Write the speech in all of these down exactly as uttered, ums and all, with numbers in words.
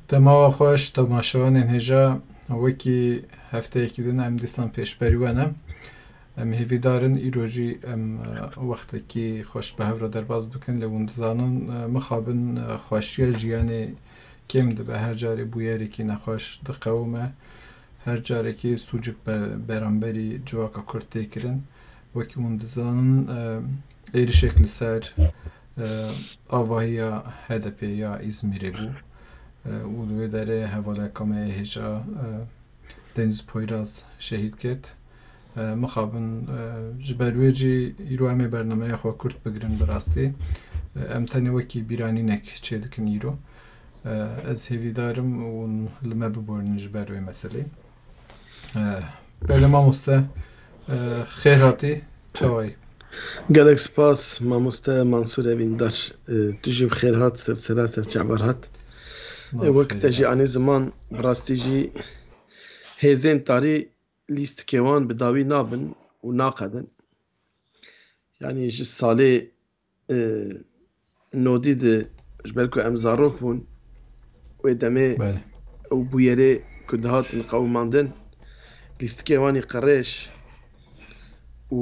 Dema we xweş, temaşevanên hêja, wekî hefteyekî din em dîsan pêşberî we ne. Em hêvîdar in îro jî em, e, wextekî xweş bi hev re derbas bikin, lê hûn dizanin, e, mixabin, e, xweşiya jiyanê kêm dibe, her carê bûyerekî nexweş diqewime, her carekî sûcik be-, beramberî civaka Kurd tê kirin. Wekî hûn dizanin, e, êrişek li ser, e, avahiya H D P ya Îzmîrê bû. E, û li wê derê hevaleka me yê hêja, e, Deniz Poyraz şehîd ket. E, mixabin, e, ji ber wê jî îro em ê bernameya xwe kurt bigirin bi rastî. E, em tenê wekî bîranînek çêdikin îro. E, ez hêvîdar im hûn li me biborînin ji ber wê meselê. E, belê mamoste, e, xêr hatî, çawa yî? Gelek spas, mamoste Mansûr Evîndar. E, tu jî bi xêr hat, ser sera ser çavar hat. E, wek te jî anî ziman, bi rastî jî hêzên tarî lîstikê wan bi dawî nabin û naqedin. Yanî ji salê, e, nodî de, ji ber ku em zarok bûn, wê demê Belê. ew bûyerê ku dihatin qewimandin, lîstikê wan î qirêj û,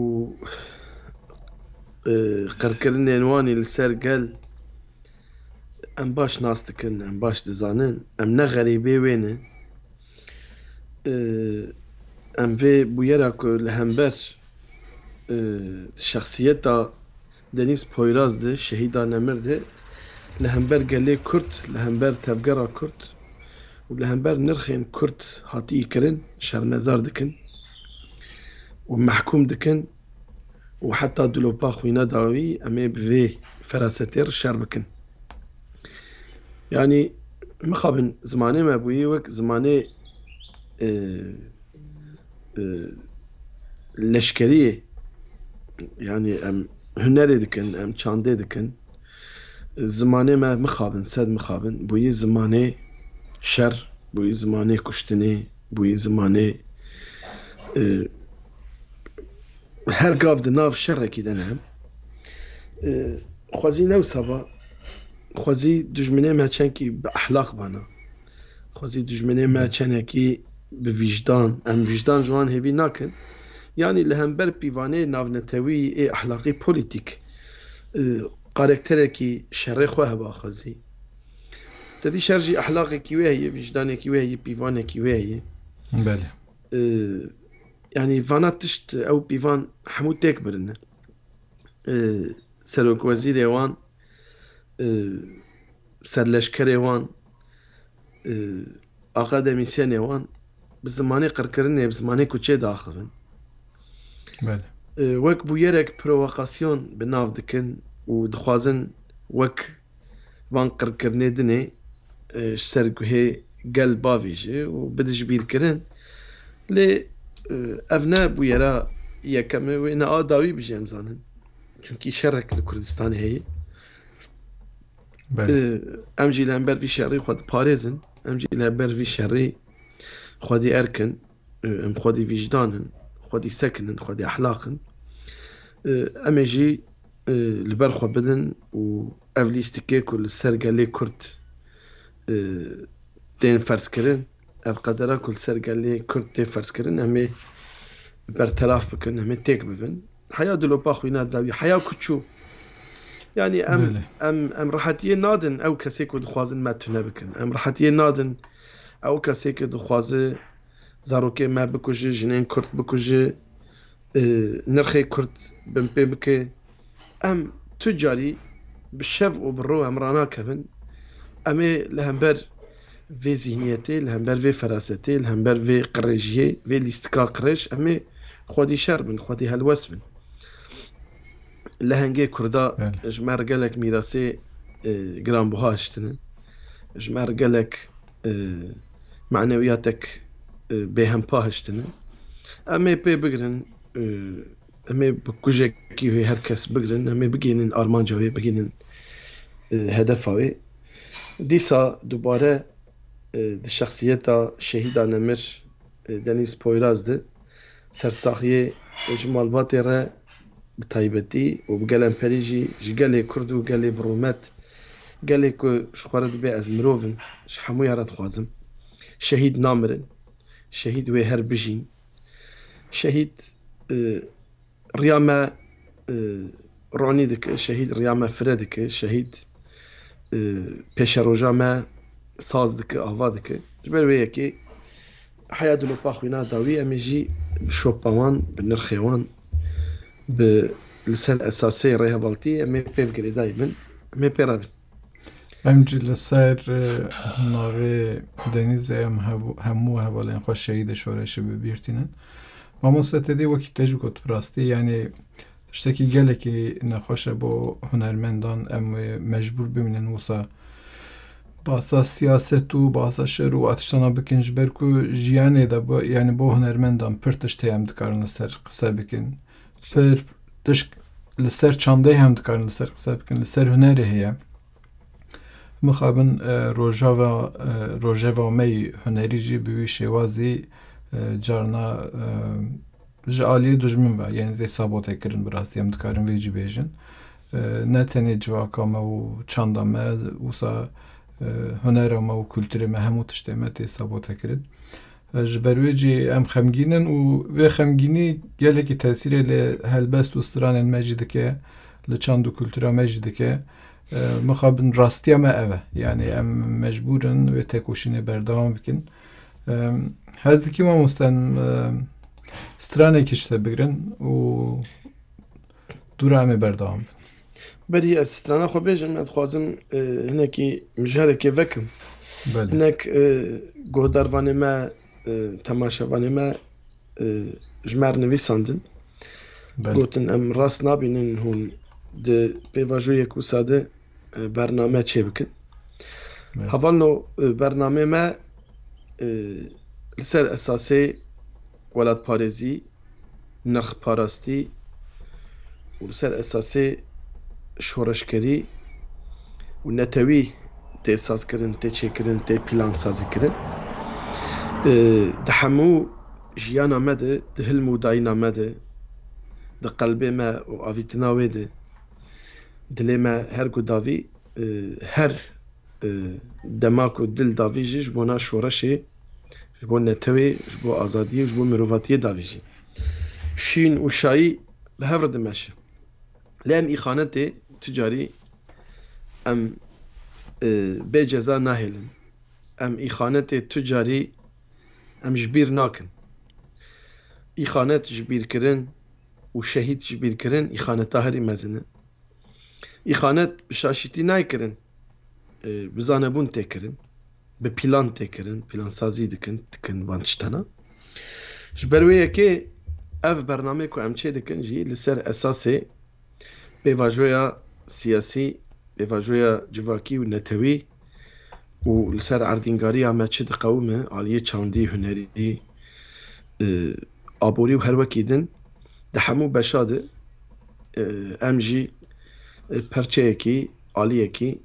e, qirkirinên wan î li ser gel, em baş nas dikin, em baş dizanin, em ne xerîbê wê ne. E, em vê bûyera ku li hember, e, şexsiyeta Deniz Poyraz de, şehîda nemir de, li hember gelê Kurd, li hember tevgera Kurd û li hember nirxên Kurd hatî kirin, şermezar dikin û mehkûm dikin û heta dilopa xwîna dawî em ê bi vê ferasetê re şer bikin. Yanî mixabin zimanê me bûyî wek zimanê, e, e, leşkeriyê, yanî em hunerê dikin, em çandê dikin. Zimanê me mixabin, sed mixabin, bûyî zimanê şer, bûyî zimanê kuştinê, bûyî zimanê, e, her gav di nav şerekî de ne. E, xwezî ne wisa ba, xwezî dijminê me çenkî bi ehlaq bana. Xwezî dijminê me çenekî bi vîjdan, em vîjdan ji wan hêvî nakin. Yanî li hember pîvanê navnetewî ê ehlaqî polîtîk, e, karakterekî şerê xwe heba xwezî. Te dî şer jî ehlaqekî wê heye, vîjdanekî wê heye, pîvanekî wê heye. Belê. E, yanî vana tişt ew pîvan hemû têk birine. E, serokwezîrê wan, e, serleşkerê wan, e, akademîsyenê wan bi zimanê qirkirinê, bi zimanê kuçê diaxivin. Belê. E, wek bûyerek provokasyon bi nav dikin û dixwazin wek van qirkirinê dinê, e, ji ser guhê gel bavêje û bide ji bîr kirin. Lê, e, ev ne bûyera yekem e, wê ne a dawî bijî em zanin. Çunkî şerek li Kurdistanê heye. Belê. E, em jî li hember vî şerî xwe diparêzin, em jî li hember vî şerî xwedî erk in, e, em xwedî vîjdan in, xwedî sekin in, xwedî ehlaq in. E, em ê jî, e, li ber xwe bidin û ev lîstikê ku li ser gelê Kurd, e, tên ferzkirin, ev qedera ku li ser gelê Kurd tê ferzkirin, em ê berteraf bikin, em ê têk bibin. Heya dilopa xwîna dawî, heya ku çû. Yanî em, Belê. em, em rehetiyê nadin ew kesê ku dixwazin me tune bikin. Em rehetiyê nadin ew kesê ku dixwaze zarokê me bikuje, jinên Kurd bikuje, e, nirxê Kurd binpê bike. Em tu carî bi şev û bi ro em ranakevin. Em ê li hember vê zîhniyetê, li hember vê ferasetê, li hember vê qirêjiyê, vê lîstika qirêj, em ê xwedî şer bin, xwedî helwest bin. Lehengê Kurda Belê. ji me re gelek mîrasê, e, giranbuha hiştine. Ji me re gelek, e, manewiyatek, e, bêhempa hiştine. Em ê pê bigirin, e, em ê bi kujekî wê her kes bigirin, em ê bigihînin armanca wê, bigihînin, e, hedefa wê. Dîsa dubare, e, di şexsiyeta şehîda nemir, e, Deniz Poyraz de sersaxiyê ji malbatê re bi taybetî û bi gelemperî jî ji gelê Kurd û gelê bi rûmet Gelê ku ji xwe re dibe ez mirov im, ji hemûya re dixwazim. Şehîd namirin. Şehîd wê her bijîn. Şehîd, e, riya me, e, ronî dike, şehîd riya me fire dike, şehîd, e, pêşeroja me saz dike, ava dike. Ji ber wê yekê heya dilopa xwîna dawî em ê jî bi şopa wan, bi nirxê wan, bi, li ser esasê rêhevaltî em ê pê girêdayî bin, em ê pê re bin. Em jî li ser, e, navê Denîzê em hemû, hemû hevalên xwe şehîdê şoreşê bi bîr tînin. Mamoste, te dî wekî te jî got, bi rastî, yanî tiştekî gelekî nexweş e bo hunermendan, em ê mecbûr bimînin wisa bahsa siyaset û bahsa şer û a tiştana bikin, ji ber ku jiyanê de bo, yanî bo hunermendan pir tişt heye em dikarin li ser qise bikin. Pir tişt li ser çandê hem dikarin li ser qise bikin, li ser hunerê heye. Mixabin, e, rojava, e, rojeva me yî hunerî jî bi wî şêwazî, e, carna, e, ji aliyê dijmin ve, yanî tê sabote kirin, bi rastî em dikarin vê jî bêjin. E, ne tenê civaka me û çanda me, wisa, e, hunera me û kulturê me, hemû tiştê me tê sabote kirin. E, ji ber wê jî em xemgîn in û vê xemgînî gelekî tesîrê li helbest û stranên me jî dike, li çand û kultura me jî dike. E, mixabin rastiya me ev e. Yanî em mecbûr in vê tekoşînê berdewam bikin. E, hez dikî mamoste em, e, stranekî ji te bigrin û dûra em ê berdewam bin. Berî ez strana xwe bêjim, ez dixwazim, e, hinekî mijarekê vekim. Belê. Hinek, e, guhdarvanê me, e, temaşevanê me, e, ji me re nivîsandin. Belê. Gotin, em rast nabînin hûn di pêvajoyek wisa de, e, bername çêbikin. Belê. Hevalno, e, bernamê me, e, li ser esasê welatparêzî, nirxparastî û li ser esasê şoreşgerî û netewî tê sazkirin, tê çêkirin, tê plansazîkirin. E, di hemû jiyana me de, di hilm û dayîna me de, di qelbê me û avîtina wê de, dilê me her ku davî, e, her, e, dema ku dil davî jî ji bona şoreşê, ji bo netewê, ji bo azadiyê, ji bo mirovatiyê davî jî. Şîn û şayî bi hev re dimeşe. Lê em îxanetê tu carî em, e, bê ceza nahêlin. Em îxanetê tu carî em ji bîr nakin. Îxanet ji bîr kirin û şehîd ji bîr kirin, îxaneta herî mezin e. Îxanet bi şaşîtî nayê kirin, e, bi zanebûn tê kirin, bi plan tê kirin, plansazî dikin, dikin van tiştana. Ji ber wê yekê ev bernameyê ku em çê dikin jî li ser esasê pêvajoya siyasî, pêvajoya civakî û netewî û li ser erdîngariya me çi diqewime, aliyê çandî, hunerî, e, aborî û her wekî din, di hemû beşa de, e, em jî, e, perçeyekî, aliyekî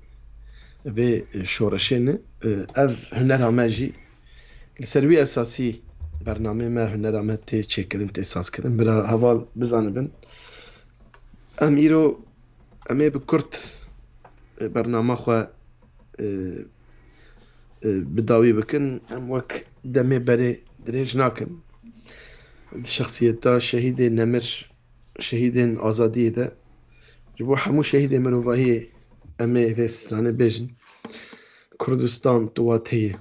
vê, e, şoreşê ne. E, ev hunera me jî li ser wî esasî bernameyê me, hunera me tê çêkirin, tê sazkirin. Bira heval bizanibin. Em îro, em ê bi kurt, e, bernama xwe, e, e, bi dawî bikin. Em wek demê berê dirêj nakin. Di şexsiyeta şehîdê nemir, şehîdên azadiyê de, ji bo hemû şehîdê mirovahiyê em ê vê stranê bêjin. Kurdistan tu wa tê ye.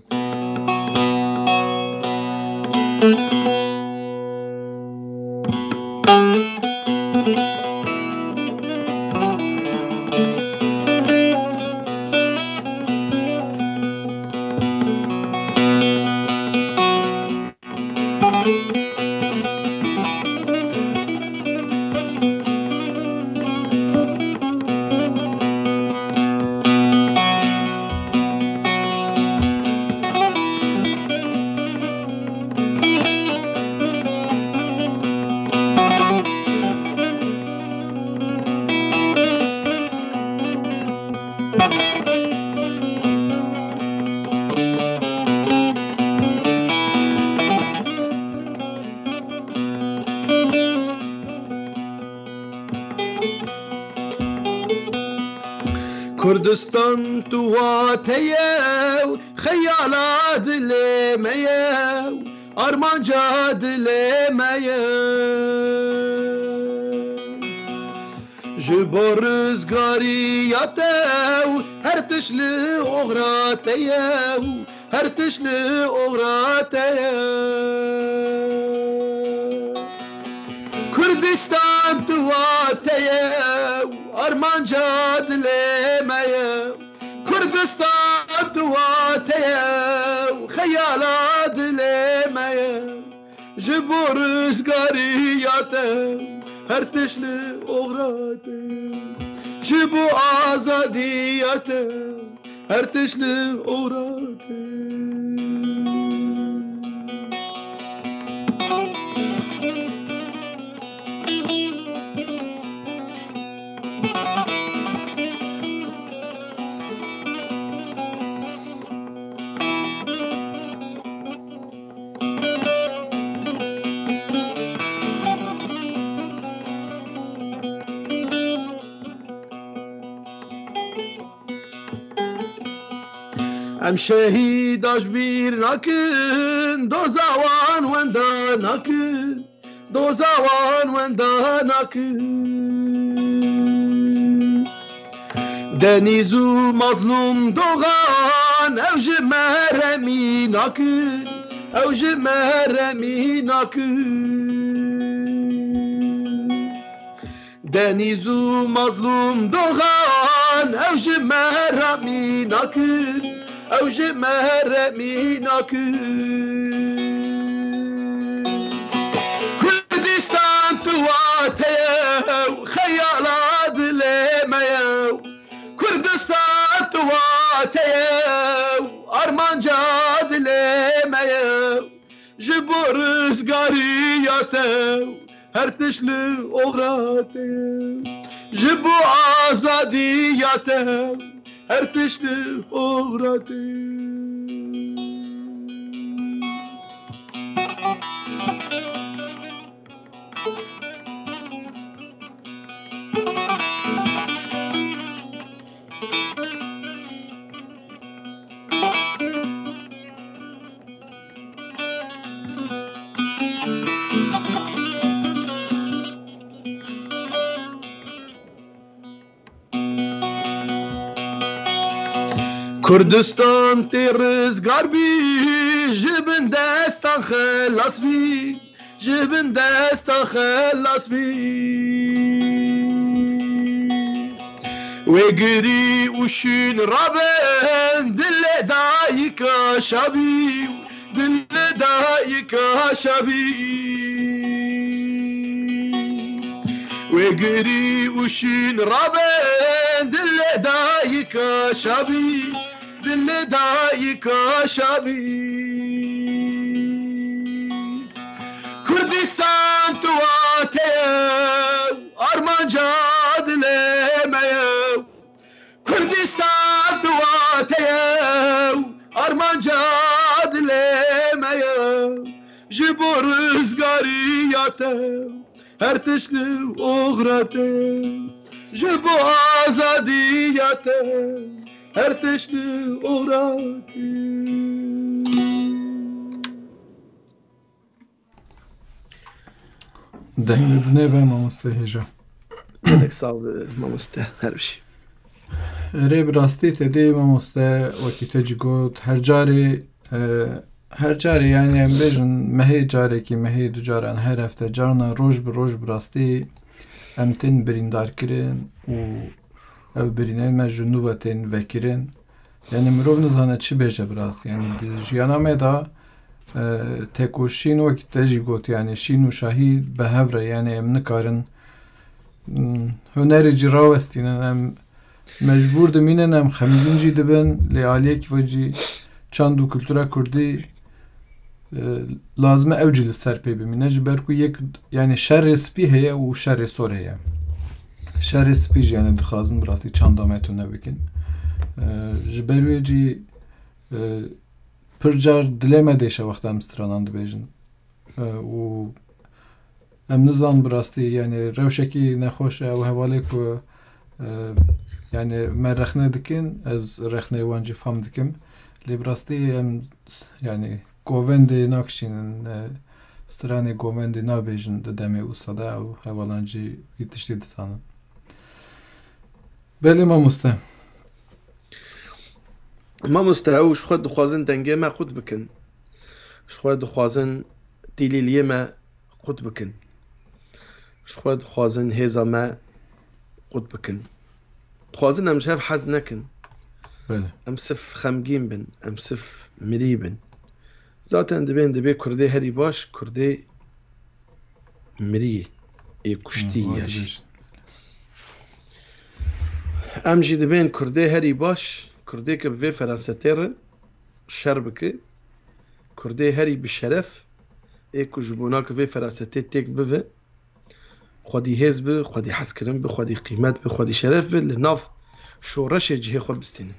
Kurdistan tu wa te ye û xeyala dilê me ye û armanca dilê me ye. Ji bo rizgariya te û her tişt li oxra te ye û her tişt li oxra te ye. Kurdistan tu wa te ye û armanca dilê me ye. Kurdistan tu wa te ye û xeyala dilê me ye. Ji bo rizgariya te her tişt li oxra te. Ji bo azadiya te her tişt li oxra te. Em şehîda ji bîr nakin, doza wan wenda nakin, doza wan wenda nakin. Denîz û Mazlûm Dogan, ew ji me re mî nakin, ew ji me re mî nakin. Denîz û Mazlûm Dogan, ew ji me re mî nakin, ew ji me re mî nakin. Kurdistan tu wa te ye û xeyala dilê me ye. Kurdistan tu wa te ye û armanca dilê me ye. Ji bo rizgariya te her tişt li oxra te. Ji bo azadiya te her tişt li oxra te. Kurdistan tê rizgar bî, ji bin destan xelas bî, ji bin destan xelas bî. Wê girî û şûn rabin, dilê dayika şabî, dilê dayika şabî. Wê girî û şûn rabin, dilê dayika şabî, dilê dayika şabî. Kurdistan tu wa te ye, armanca dilê me ye. Kurdistan tu wa te ye, armanca dilê me ye. Ji bo rizgariya te her tişt li oxra te. Ji bo azadiya te her tişt li oxra te. Deng li dinê be mamoste hêja. Gelek sağ ol mamoste, her bir şey. Erê, bi rastî te dê mamoste, wekî te jî got, her carê, e, her carê, yani em bêjin mehê carekî, mehê du caran, her hefte carna roj bi roj bi rastî em tên birîndarkirin û ew birînên me ji nû ve tên vekirin. Yani mirov nizane çi bêje bi rastî. Yani di jiyana me de, e, tekoşîn wekî te jî got, yani şîn û şahî bi hev re, yani em nikarin, hmm, hunerê jî rawestînin. Em mecbûr dimînin, em xemgîn jî dibin, lê aliyekî ve jî çand û kultura kurdî, e, lazim e ew jî li ser pê bimîne. Ji ber ku yek, yani şerê spî heye û şerê sor heye. Şerê spî jî, yani dixwazin bi rastî çanda me tune bikin. E, ji ber wê jî, e, pir car dilê me dêşe wexta em stranan dibêjin. E, û em nizan bi rastî, yani rewşekî nexweş e û hevalê ku, e, Yani me rexne dikin, ez rexneyê wan jî fam dikim. Lê bi rastî em, yani govendê nakişînin, e, stranê govendê nabêjin di demê wisa de, ew hevalan jî wî tiştî dizanin. Belê mamoste. Mamoste, ew ji xwe dixwazin dengê me qut bikin. Ji xwe dixwazin tîlîliyê me qut bikin. Ji xwe dixwazin hêza me qut bikin. Dixwazin em ji hev hez nekin. Belê. Em sif xemgîn bin, em sif mirî bin. Zaten dibên, dibê Kurdê herî baş, Kurdê mirî, ê kuştî Hı, ya jî. Em jî dibên Kurdê herî baş, Kurdê ke bi vê ferasetê re şer bike, Kurdê herî bi şeref, ê ku ji bona ke vê ferasetê têk bive, xwedî hêz bi, xwedî hezkirin bi, xwedî qîmet bi, xwedî şeref bi, li nav şoreşê cihê xwe bistînin.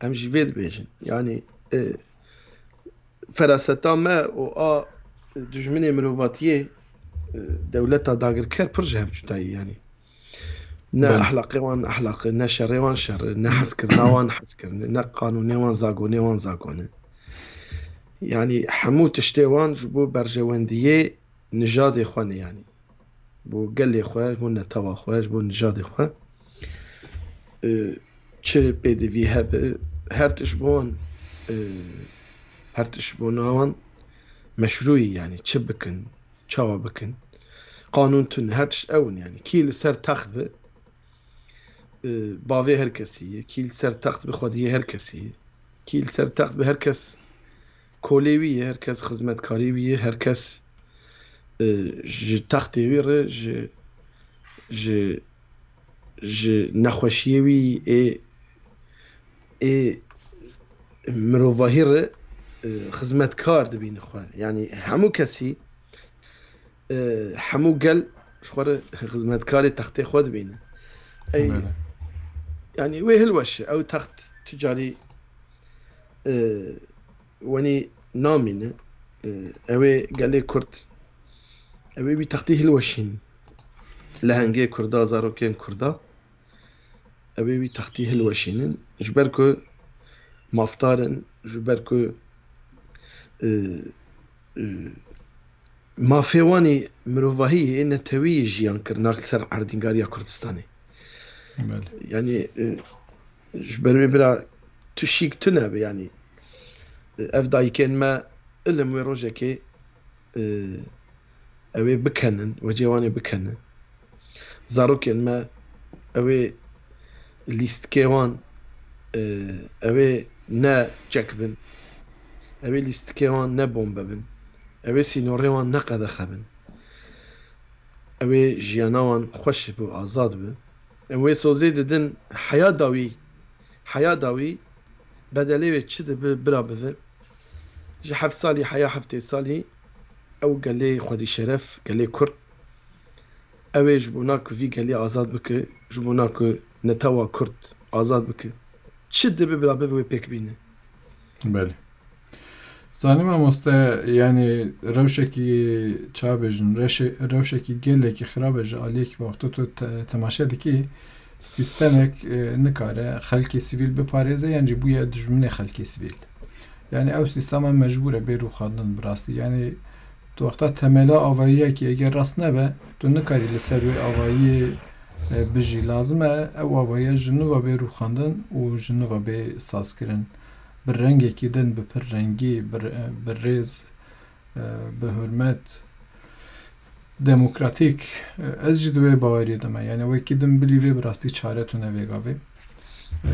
Em jî vê dibêjin. Yanî, e, feraseta me û a dijminê mirovatiyê, e, dewleta dagirker pir ji hev cuda ye, yanî. Ne Belê. Ehlaqê wan ehlaqe, ne şerê wan şer e, ne hezkirina wan hezkirin e, ne qanûnê wan zagonê wan zagon e. Yanî hemû tiştê wan ji bo berjewendiyê nijadê xwe ne, yanî. Bo gelê xwe, ji bo netewa xwe, ji bo nijadê xwe. E, çi pêdivî hebe, her tişt ji bo wan, e, her tişt ji bona wan meşrû ye, yanî çi bikin, çawa bikin. Qanûn tune, her tişt ew in, yanî. Kî li ser text bi, e, bavê her kesî ye, kî li ser text bi xwediyê her kesî ye. Kî li ser text bi her kes kolê wî ye, her kes xizmetkarê wî ye, her kes, e, ji textê wî re, ji, ji, ji nexweşiyê wî ê, ê mirovahî re, e, xizmetkar dibîne xwe. Yanî hemû kesî, e, hemû gel ji xwe re xizmetkarê textê xwe dibîne. Ey, Belê. Yanî wê hilweşe, ew text tu carî, e, wenî namîne. E, ew ê gelê Kurd, ew ê wî textî hilweşîn. Lehengê Kurda, zarokên Kurda, ew ê wî textî hilweşînin. Ji ber ku mafdar in, ji ber ku, e, e, mafê wan ê mirovahî ê netewî yê jiyan kir, nak li ser erdîngariya Kurdistanê. Belê. Yanî, e, ji ber wê bira tu şîk tune be, yanî, e, ev dayikên me ilim wê rojekê, e, ew ê bikenin, wecê wan ê bikenin. Zarokên me, ew ê lîstikê wan, e, ew ê ne çek bin, ew ê lîstikê wan ne bombe bin, ew ê sînorê wan ne qedexe bin. Ew ê jiyana wan xweş bi, azad bi. Em wê sozê didin heya dawî, heya dawî bedelê wê çi dibe bira bive. Ji heft salî heya heftê salî ew gelê xwedî şeref, gelê Kurd, ew ê ji bona ku vî gelê azad bike, ji bona ku netewa Kurd azad bike, çi dibe bira bibe wê pêk bîne. Belê. Zanî mamoste, yanî rewşekî, ça bêjin, reşe-, rewşekî gelekî xirab e ji aliyekî wexta tu te-, temaşe dikî, sîstemek, e, nikare xelkê sivîl biparêze, yan jî bûye dijminê xelkê sivîl. Yanî ew sîstema mecbûr e bê rûxandin bi rastî. Yanî tu wexta temela avayiyekî eger rast nebe, tu nikarî li ser wê avayiyê, e, bijî. Lazim e ew avahiye ji nû ve bê rûxandin û ji nû ve bê sazkirin. Bi rengekî din, bi pir rengî, bi re-, bi rêz, e, bi hurmet, demokratîk. E, ez jî di wê baweriyê de me. Yanî wekî din bilî vê bi rastî çare tune vê gavê. E,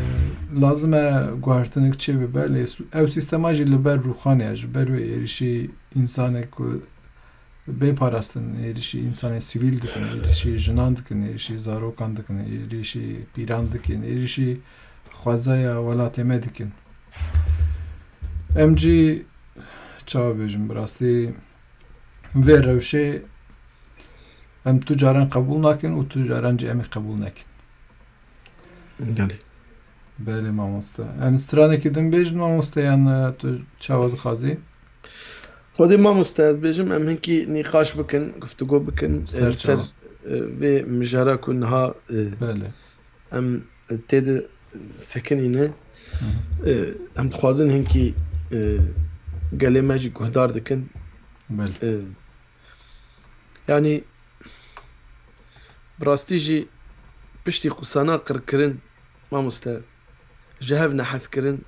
lazim e guhertinik çê bibe, lê su-, ew sîstema jî li ber rûxanê ye, ji ber wê êrîşî însanek ku bê parastin, êrîşî însanê sivîl dikin, êrîşî jinan dikin, êrîşî zarokan dikin, êrîşî pîran dikin, êrîşî xwezaya welatê me dikin. Em jî, çawa bêjim, bi rastî vê rewşê em tu caran qebûl nakin û tu caran jî em ê qebûl nekin. Gelê. Belê mamoste. Em stranekî din bêjin mamoste, yan, e, tu çawa dixwazî? Xwedê mamoste, ez bêjim em hinkî nîqaş bikin, guftûgo bikin, e, Ser li ser, çawa. e, vê mijara ku niha, e, Belê. em tê de sekinîne. Hı hı. E, em dixwazin hinkî, e, gelê me jî guhdar dikin. Belê. E, yanî bi rastî jî piştî qûsana qirkirin, mamoste, ji hev nehezkirin,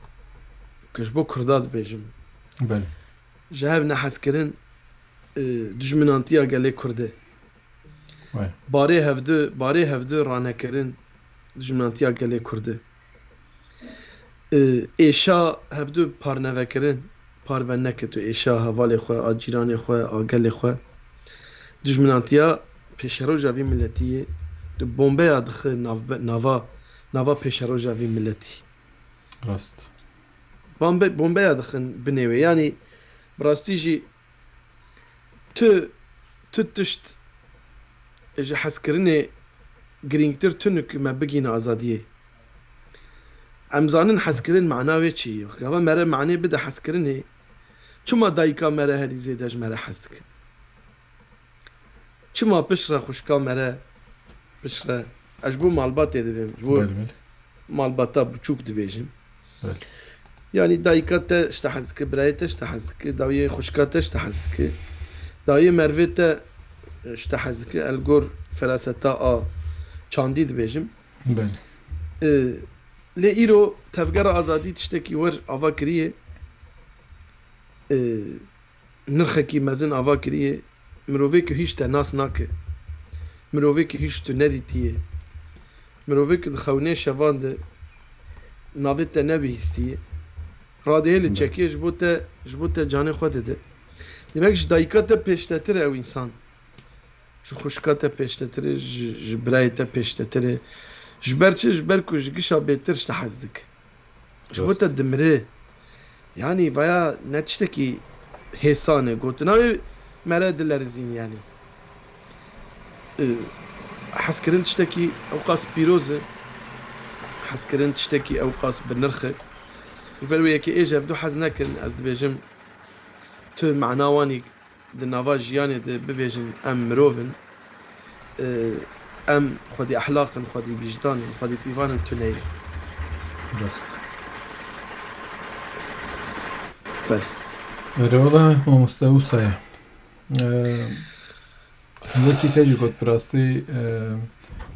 ku ji bo Kurda dibêjim. Belê. Ji hev nehezkirin, e, dijminantiya gelê Kurdê. Wê. Barê hevdu, barê hevdu ranekirin, dijminantiya gelê Kurdê. E, êşa hevdu parnevekirin, parve neke tu êşa hevalê xwe, a cîranê xwe, a gelê xwe. Dijminantiya pêşeroja vî miletî yê, tu bombeya dixe navbe-, nava, nava pêşeroja vî miletî. Rast. Bombe-, bombeya dixin binê wê. Yanî bi rastî jî tu, tu tişt ji hezkirinê girîngtir tune ku me bigihîne azadiyê. Em zanin hezkirin mana wê çi ye. Gava mere manê bide hezkirinê. Çima dayika mere herî zêde ji mere hez dike? Çima piştre xwişka mere, piştre, ez ji bo malbatê dibêm, ji bo Belê, belê. malbata biçûk dibêjim. Belê. Yanî dayika te ji te hez dike, birayê te ji te hez dike, dawiyê xwişka te ji te hez dike, dawiyê mervê te ji te hez dike, el gor feraseta a çandî dibêjim. Belê. E, lê îro tevgera azadî tiştekî wer ava kiriye. E, nirxekî mezin ava kiriye. Mirovê ku hîç te nas nake. Mirovê ku hîç tu nedîtiye. Mirovê ku di xewnê şevan de navê te nebihîstiye. Radihêle Belê. çekê ji bo te, ji bo te canê xwe dide. Demek ji dayika te pêştetir e ew însan. Ji xwişka te pêştetir e, ji, ji birayê te pêştetir e. Ji ber çi? Ji ber ku ji gişa bêtir ji te hez dike. Ji bo Rast. te dimire. Yanî vaya ne tiştekî hêsan e. Gotina wê mere dilerizîn yanî. E, hezkirin tiştekî ewqas pîroz e. Hezkirin tiştekî ewqas bi nirx e. Ji ber wê yekê ê ji hevdu hez nekin, ez dibêjim tu mana wanî di nava jiyanê de bivêjin em mirov in, e, em xwedî ehlaq in, xwedî vîjdan in, xwedî pîvan in, tune ye. Rast. Belê. Erê wele, mamoste Wisa ye. E, wekî te jî got, bi rastî,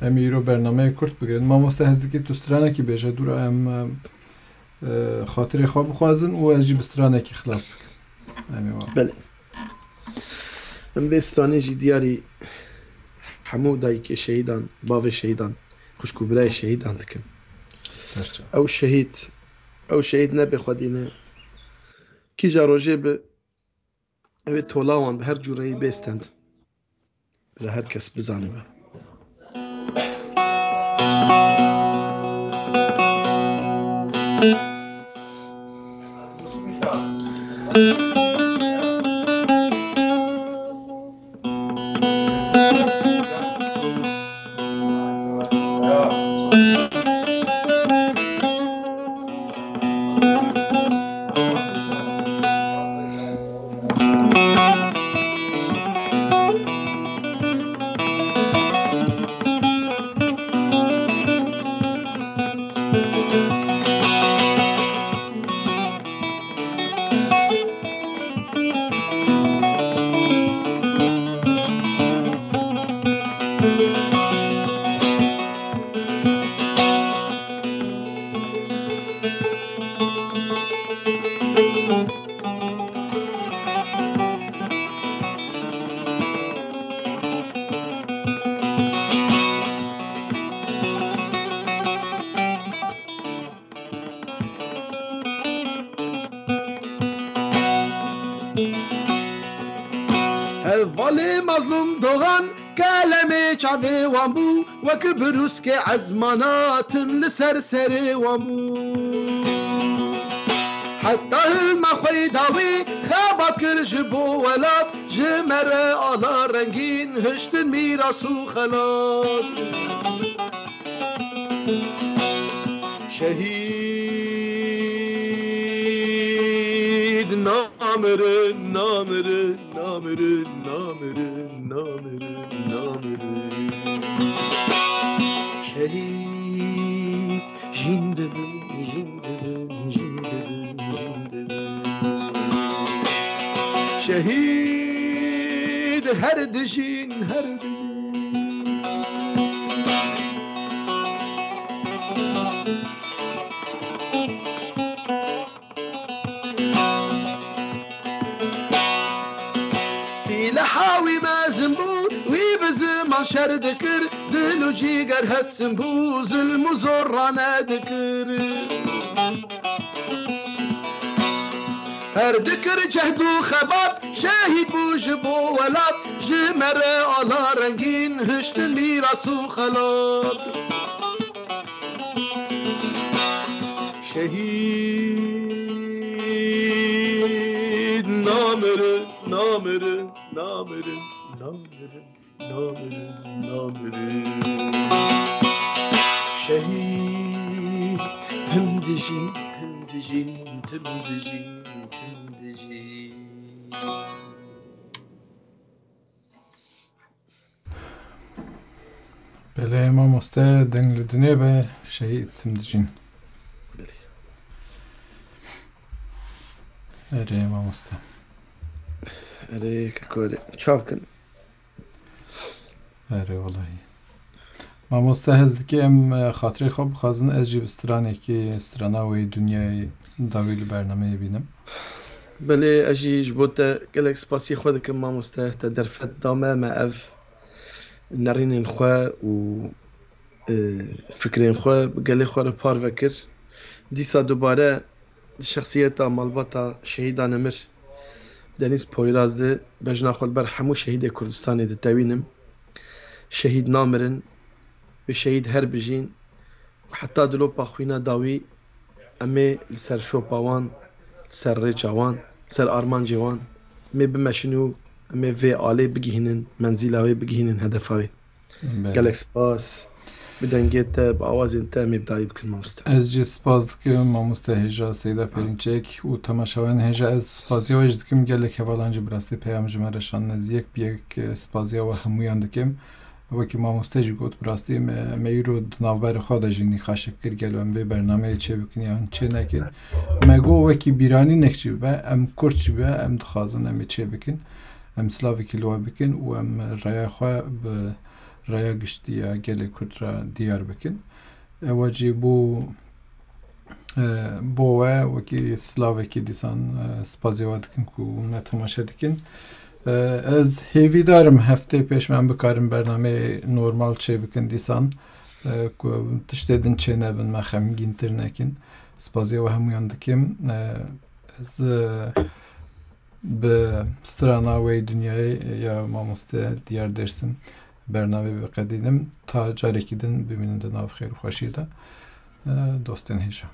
e, em ê îro bernameyê kurt bigirin. Mamoste, ez dikî tu stranekî bêje, dûra em, e, e, xatirê xwe bixwazin û ez jî bi stranekî xilas bikim. Em ê wa. Belê. Em vê stranê jî diyarî hemû dayikê şehîdan, bavê şehîdan, xwişk û birayê şehîdan dikin. Serçe. Ew şehîd, ew şehîd nebe xwedî ne. Kîja rojê bi, ew ê tola wan bi her cûreyî bê stend. Bila her kes bizanibe. Hevalê Mazlûm Dogan, kelemê çavê wan bû, wek birûskê ezmana tim li ser serê wan bû. Heta hilma xwe yê dawî xebat kir ji bo welat, ji me re ala rengîn hiştin mîras û xelat. Şehîd namirin, namirin, namirin, namirin, namirin, namirin. Şehîd. Jin dibin, jin dibin, jin dibin, jin dibin. Şehîd her dijîn, her dijîn. Sîleha wî mezin bû, wî bi ziman şer dikir, dil û cîger hesin bû, zilm û zora nedikir. Her dikir cehd û xebat, şehîd bû ji bo welat, ji me re ala rengîn, hiştin mîras û xelat. Şehîd namirin, namirin, namirin, namirin, namirin, namirin. Şehîd tim dijîn, tim dijîn, tim dijîn, tim dijîn. Belê mamoste, deng li dinê be, şehîd tim dijîn. Erê mamoste. Erê keko, erê. Çav kin. Erê welahi. Mamoste, hez dike em, e, xatirê xwe bixwazin, ez jî bi stranekê, strana wê dinyayê dawî li bernameyê bînim. Belê, ez jî ji bo te gelek spasiyê xwe dikim, mamoste. Te derfet da me, me ev nerînên xwe û, e, fikrên xwe bi gelê xwe re parve kir. Dîsa dubare di şexsiyeta malbata şehîda nemir Denîz Poyraz de bejna xwe li ber hemû şehîdê Kurdistanê ditewînim. Şehîd namirin, wê şehîd her bijîn. Heta dilopa xwîna dawî em ê li ser şopa wan, li ser rêça wan, li ser armancê wan, em ê bimeşin û em ê vê alê bigihînin, menzîla wê bigihînin, hedefa wê. Belê. Gelek spas. Bi dengê te, bi awazên te em ê bi dawî bikin, mamoste. Ez jî spas dikim, mamoste hêja Seyda Perinçek û temaşevanên hêja. Ez spaziya we jî dikim, gelek hevalan jî bi rastî peyam ji me re şandine. Ez yek bi yek, e, spaziya we hemûyan dikim. Wekî mamoste jî got, bi rastî me, me îro di navberê xwe de jî nîqaşek kir, gelo em vê bernameyê çê bikin yan çê nekin. Me got, wekî bîranînek jî bibe, em kurt jî bibe, em dixwazin em ê çê bikin. Em silavekî li we bikin û em raya xwe bi raya giştî ya gelê Kurd re diyar bikin. Ewa jî bû, e, bo we wekî silavekî dîsan, e, spazê we dikin ku me temaşe dikin. E, ez hêvîdar im heftê pêş me em bikarin bernameyê normal çê bikin dîsan, e, ku tiştê din çê nebin, me xemgîntir nekin. Spazê we hemûyan dikim. E, ez, e, Bi strana Wey Dinyayê ya mamoste Diyar Dêrsim bernameyê biqedînim. Ta carekî din bimînin di nav xêr û xweşiyê de. E, dostên hêja.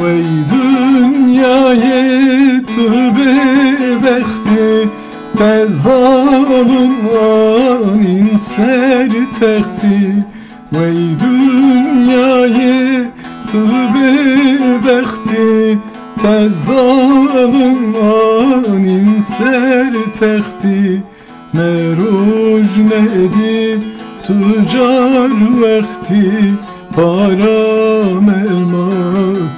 Wey dinyayê tu bêbextî, te zalim anîn ser textî. Wey dinyayê tu bêbextî, te zalim anîn ser textî. Me roj nedî tu car wextî, para me ma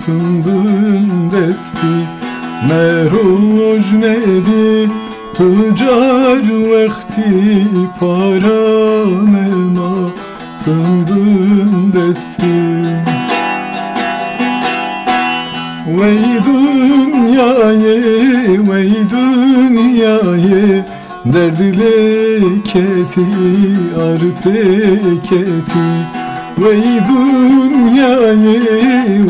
tim bin destî. Me roj nedî tu car wextî, para me ma tim bin destî. Wey dinyayê, wey dinyayê, derdî lê ketî, ar pê ketî. Wey dinyayê,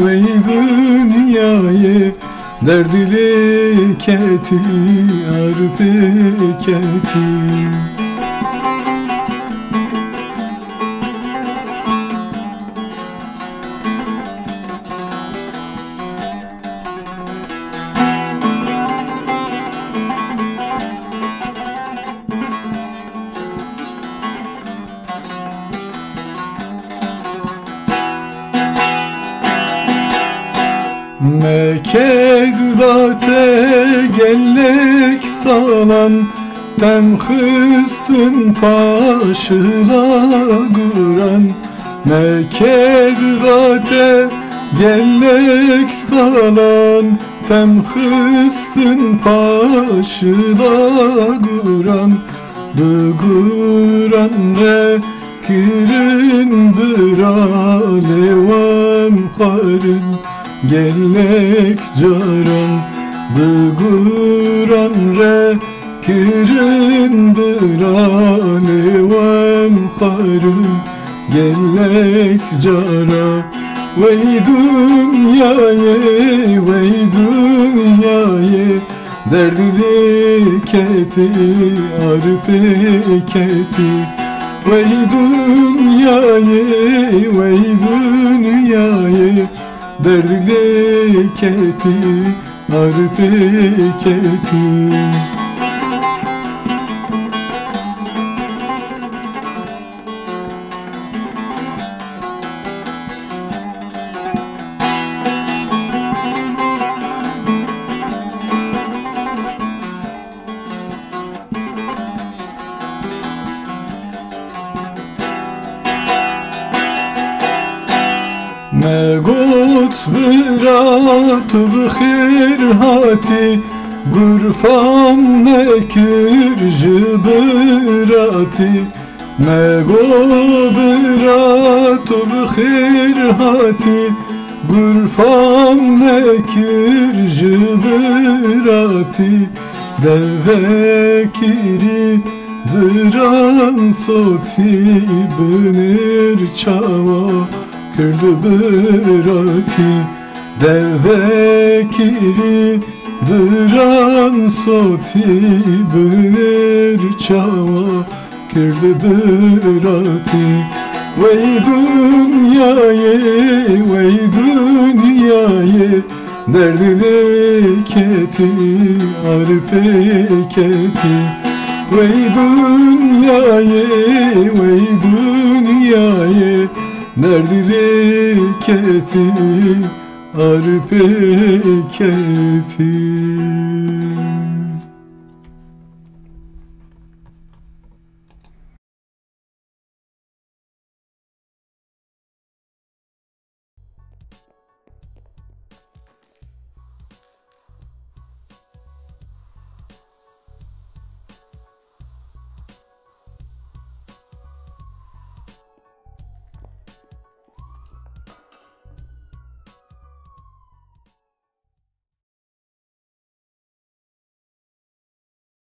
wey dinyayê, derdî lê ketî, ar pê ketî. Me ked da te gelek salan, tem xistin paşila guran. Me ked da te gelek salan, tem xistin paşila guran. Bi guran re kirin bira lê wan xwarin gelek caran. Bi guran re kirin bira lê wan xwarin gelek cara. Wey dinyayê, wey dinyayê, derdê ketî, arpê ketî. Wey dinyayê, wey dinyayê, derdê ketî, arpê ketî. Me got bira tu bi xêr hatî, gurfam nekir ji biratî. Me got bira tu bi xêr hatî, gurfam nekir ji biratî. Devekirî diran sotî, binêr çawa kirdi biratî. Devekirî diran sotî, binêr çawa kirdi biratî. Wey dinyayê, wey dinyayê, derdê ketî, arpê ketî. Wey dinyayê, wey dinyayê, derdê ketî, arpê ketî.